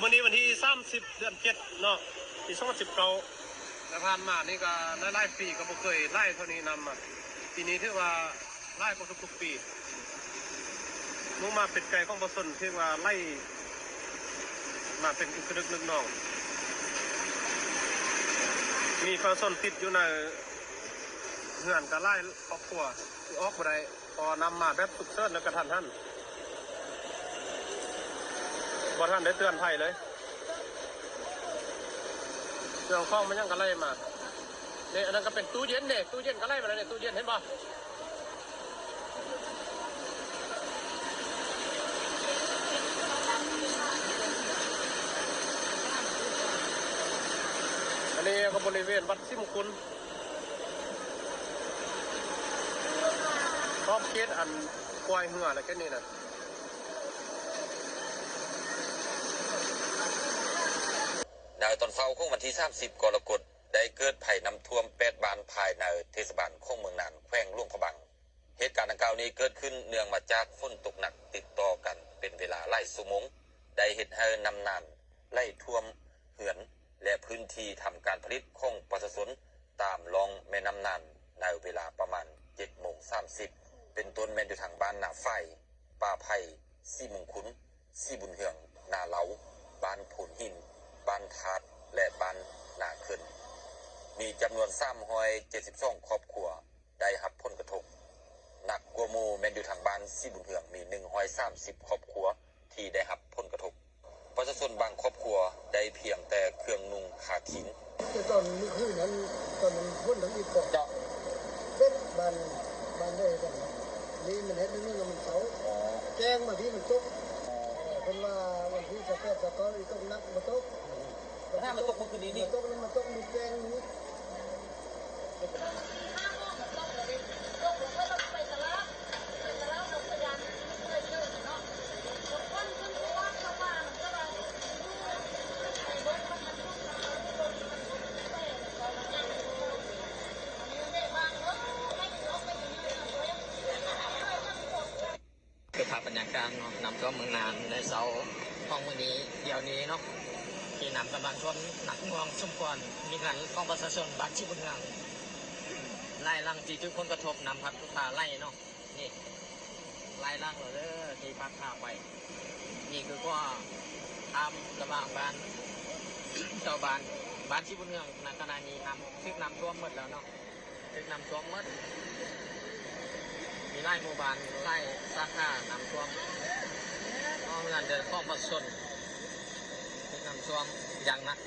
ມື້ນີ້ວັນທີສາມສິບ ເດືອນເຈັດເນາະ ປີສອງພັນສິບເກົ້າ. ແຕ່ຜ່ານມານີ້ກໍຫຼາຍໆປີກໍບໍ່ເຄີຍຫຼາຍເທົ່ານີ້ນຳ ປີນີ້ຖືວ່າຫຼາຍກວ່າທຸກໆປີ. ໝູ່ໝາເປັດໄກ່ຂອງປະຊາຊົນຖືວ່າໄຫຼມາເປັນກະດຶກນຶກໜອງ. ມີປະຊາຊົນຕິດຢູ່ໃນເຮືອນກໍຫຼາຍຄອບຄົວ ອອກບໍ່ໄດ້. ເພາະວ່ານ້ຳມາແບບສຸກເສີນ ແລະ ກະທັນຫັນ ບໍ່ທັນໄດ້ເຕືອນໄພເລີຍ. ເຄື່ອງຂອງມັນຫຍັງກໍໄຫຼມາ. ນີ້ ອັນນັ້ນກໍເປັນຕູ້ເຢັນເດ້ ຕູ້ເຢັນກໍໄຫຼມາແລ້ວນີ້ ຕູ້ເຢັນເຫັນບໍ່? ອັນນີ້ກໍບໍລິເວນວັດສີມຸງຄຸນ ຂອບເຂດອັນປ່ອຍເຮືອ ແລະ ແຄ່ນີ້ນະ. ໃນຕອນເຊົ້າຂອງວັນທີສາມສິບ ກໍລະກົດ ໄດ້ເກີດໄພນ້ຳຖ້ວມແປດບ້ານພາຍໃນເທດສະບານຂອງເມືອງນານ ແຂວງຫຼວງພະບາງ. ເຫດການດັ່ງກ່າວນີ້ເກີດຂຶ້ນເນື່ອງມາຈາກຝົນຕົກໜັກຕິດຕໍ່ກັນເປັນເວລາຫຼາຍຊົ່ວໂມງ ໄດ້ເຮັດໃຫ້ນ້ຳນານໄຫຼຖ້ວມເຮືອນ ແລະ ພື້ນທີ່ທຳການຜະລິດຂອງປະຊາຊົນຕາມລ່ອງແມ່ນ້ຳນານ ໃນເວລາປະມານເຈັດໂມງສາມສິບ ເປັນຕົ້ນແມ່ນຢູ່ທາງບ້ານນາຝາຍ, ປ່າໄຜ່, ສີມຸງຄຸນ, ສີບຸນເຮືອງ, ນາເລົາ, ບ້ານໂພນຫີນ, ບ້ານທາດ ແລະ ບ້ານນາເຂີນ. ມີຈຳນວນສາມຮ້ອຍເຈັດສິບສອງຄອບຄົວໄດ້ຮັບຜົນກະທົບ. ໜັກກວ່າໝູ່ແມ່ນຢູ່ທາງບ້ານສີບຸນເຮືອງ ມີໜຶ່ງຮ້ອຍສາມສິບຄອບຄົວທີ່ໄດ້ຮັບຜົນກະທົບ. ປະຊາຊົນບາງຄອບຄົວໄດ້ພຽງແຕ່ເຄື່ອງນຸ່ງຜ້າຂິງ. ແຕ່ຕອນມື້ຄືນນັ້ນ ຕອນນັ້ນຝົນທຳອິດເກາະ ເຈັດບ້ານ ບ້ານໃດກັນ ນີ້ມັນເຮັດໃນເມືອງມັນເຊົາ ແຈ້ງມາທີ່ມັນຕົກ. ເພິ່ນວ່າວັນທີຊາວແປດ ຊາວເກົ້ານີ້ຕົກໜັກ ບໍ່ຕົກ. ຖ້າມັນຕົກມື້ຄືນນີ້ນີ້ ມັນຕົກ ມັນຕົກມື້ແຈ້ງນີ້. ເກັບພາບບັນຍາກາດເນາະ ນ້ຳຖ້ວມເມືອງນານໃນເຊົ້າຂອງມື້ນີ້ ດຽວນີ້ເນາະ ທີ່ນ້ຳກຳລັງຖ້ວມໜັກໜ່ວງສົມຄວນ. ມີເຮືອນຂອງປະຊາຊົນບ້ານສີບຸນເຮືອງຫຼາຍຫຼັງທີ່ຖືກຜົນກະທົບ ນ້ຳພັດພາໄຫຼເນາະ. ນີ້ຫຼາຍຫຼັງແລ້ວເດີທີ່ພັດພາໄປ. ນີ້ຄືຂົວຂ້າມລະຫວ່າງບ້ານ ຊາວບ້ານ ບ້ານສີບຸນເຮືອງ ໃນຂະນະນີ້ນ້ຳ ຖືກນ້ຳຖ້ວມໝົດແລ້ວເນາະ. ຖືກນ້ຳຖ້ວມໝົດ ມີຫຼາຍໝູ່ບ້ານ ຫຼາຍສາຂານ້ຳຖ້ວມ. ເຮືອນເຮືອນຂອງປະຊາຊົນຖືກນ້ຳຖ້ວມຢ່າງໜັກ.